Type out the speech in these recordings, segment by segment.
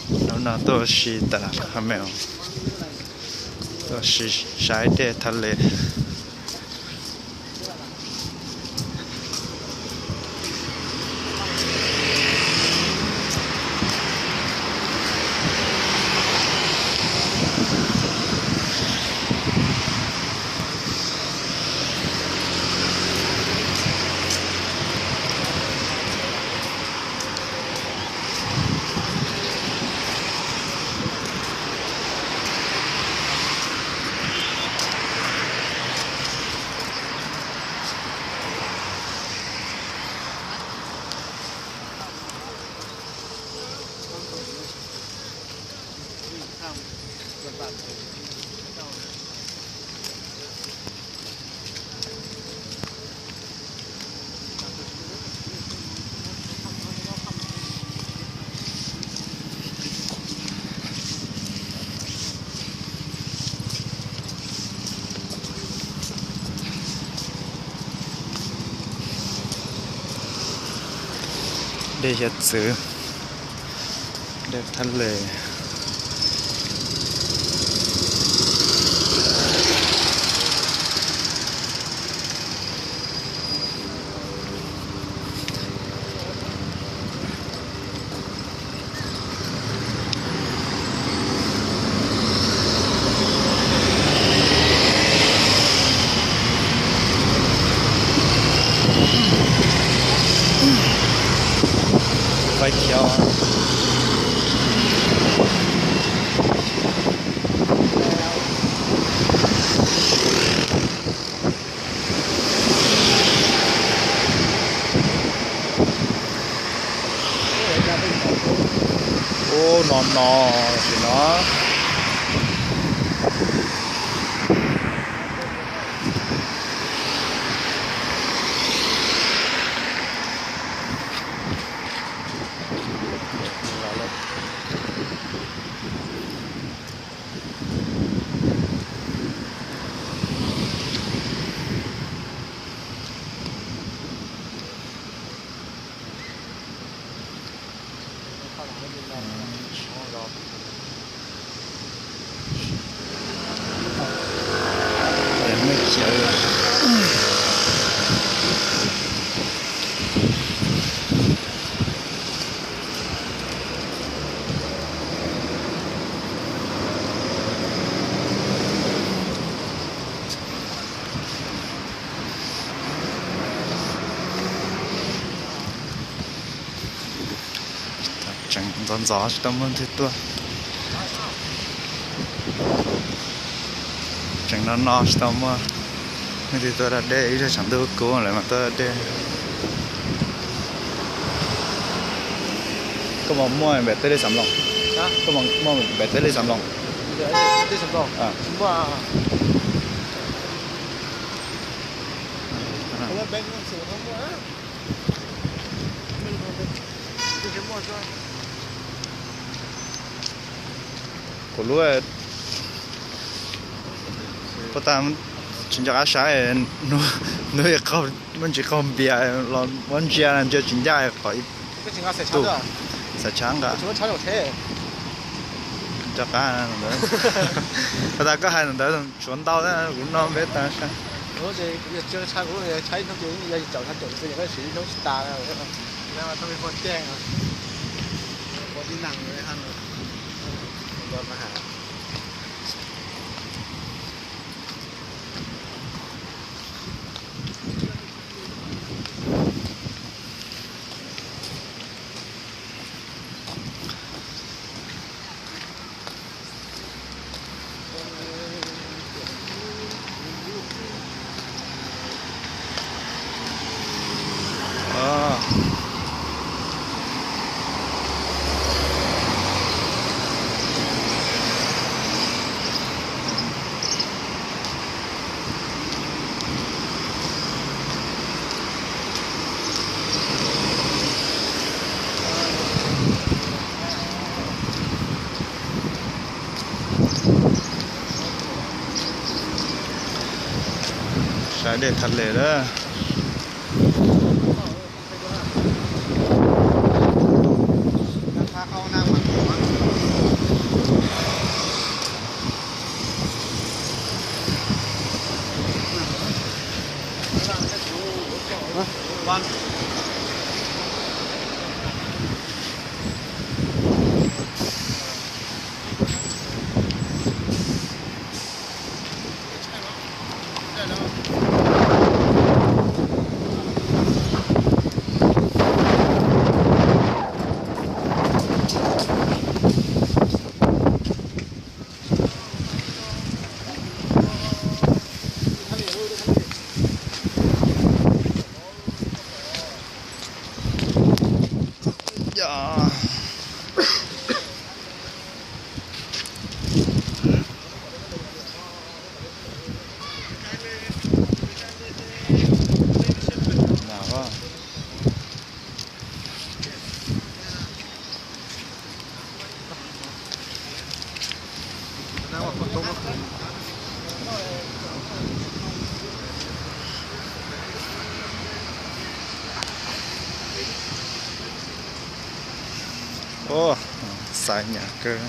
Hnub no tuaj ua si tas ha me, tuaj ua si saib dej thaj le. Dej hiav txwv, dej thaj le. Faib khiav. Ub, no no, sim no. Tseem ntxov ntxov tsis tau muaj leej twg tuaj. Tseem no no tsis tau muaj leej twg tuaj da dej, ib tsam ntuj kub lawv mam tuaj da dej. Koj puas muaj npem tej li xam loos? Koj puas muaj npem tej li xam loos? Kuv lub, puas tas, tsis nco qab saib, hnub muaj ntsis qaug npias los muab ntsia ntsia tsis ncaj qhov ib tug xav tshav nqa. Nco qab ntawd, puas tas koj hais ntawd tshuav ntau kuv no npeb tas saib. Saib dej thaj le lawm. Ua, xaiv nyam kawg.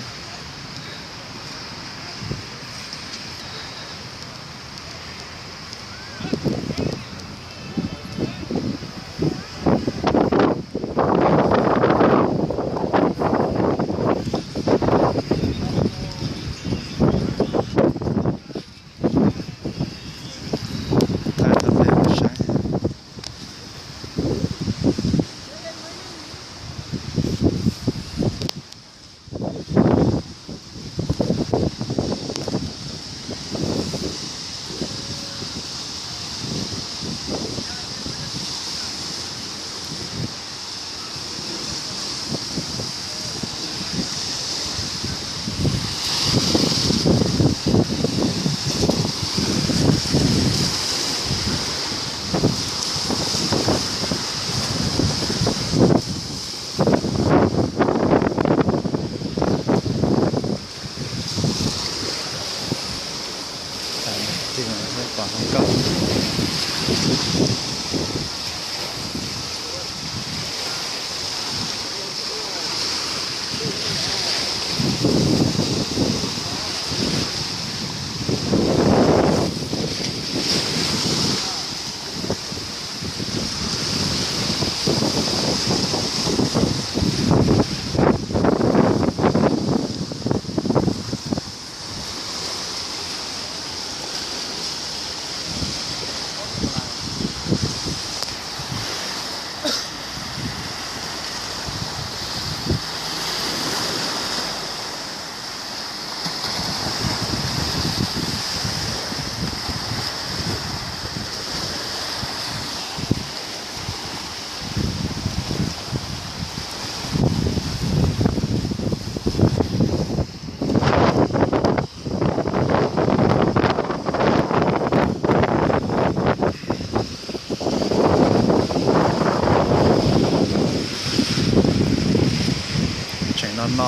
Tseem no no,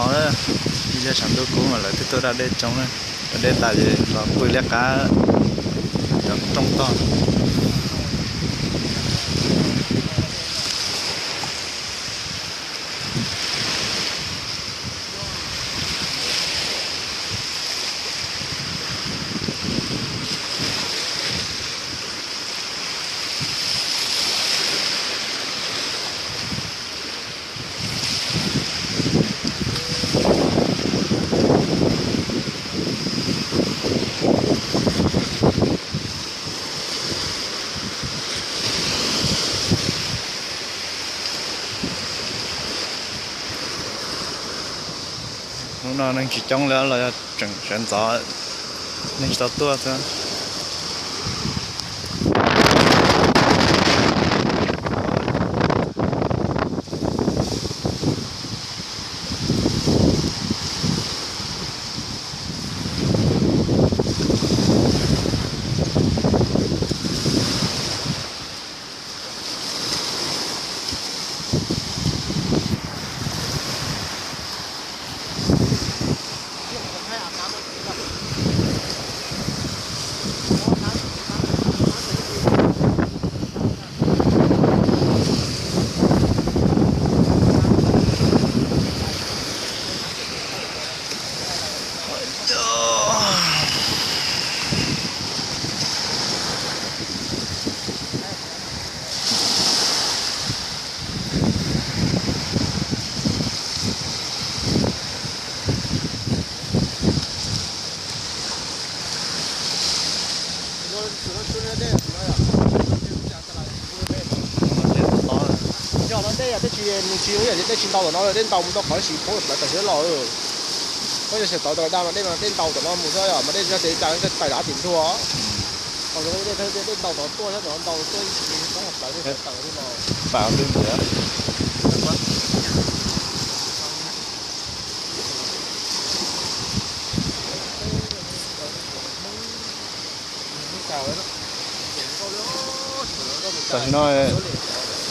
ib zaj tshav ntuj kub mas lawv twb tuaj da dej tsoob na. Da dej tas ces los pw liab qab cov rooj toj. Hnub no neeg tsis coob li los yog tseem sawv ntxov, neeg tsis tau tuaj xwb. Dej tsis, nws tsis, yam li dej tsis ntau tom no, dej ntau mus tau qhov sim poob plawv tawm xwb los. Koj yog xyem tod tau da mas dej, mas dej ntau tom no mus xwb, mas dej tsis tau tais dav tim ntuag. Qhov dej ntau tom tuaj, ntau tuaj ib sim poob plawv tawm xwb los. Pam twg ntxiv. Tam sim no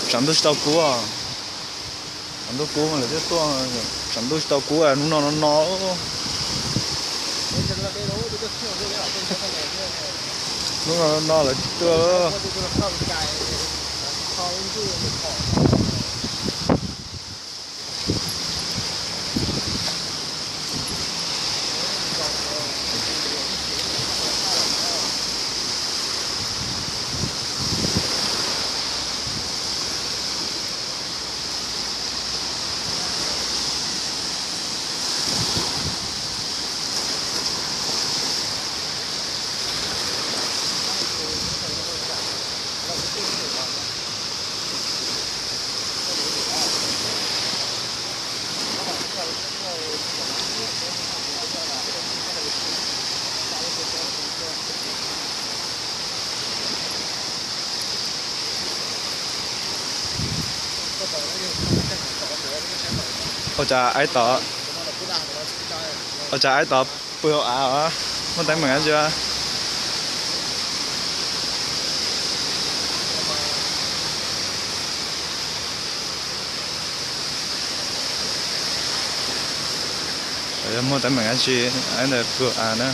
tshav ntuj tsis tau kub, tshav ntuj kub lawv thiaj tuaj, tshav ntuj tsis tau kub hnub no no no. Hnub no no no lawv tsis tuaj. Ua cas aib tod, ua cas aib tod pw hauv av os, muaj teeb meem dab tsi? Yog muaj teeb meem dab tsi, aib ntawd pw hauv av na.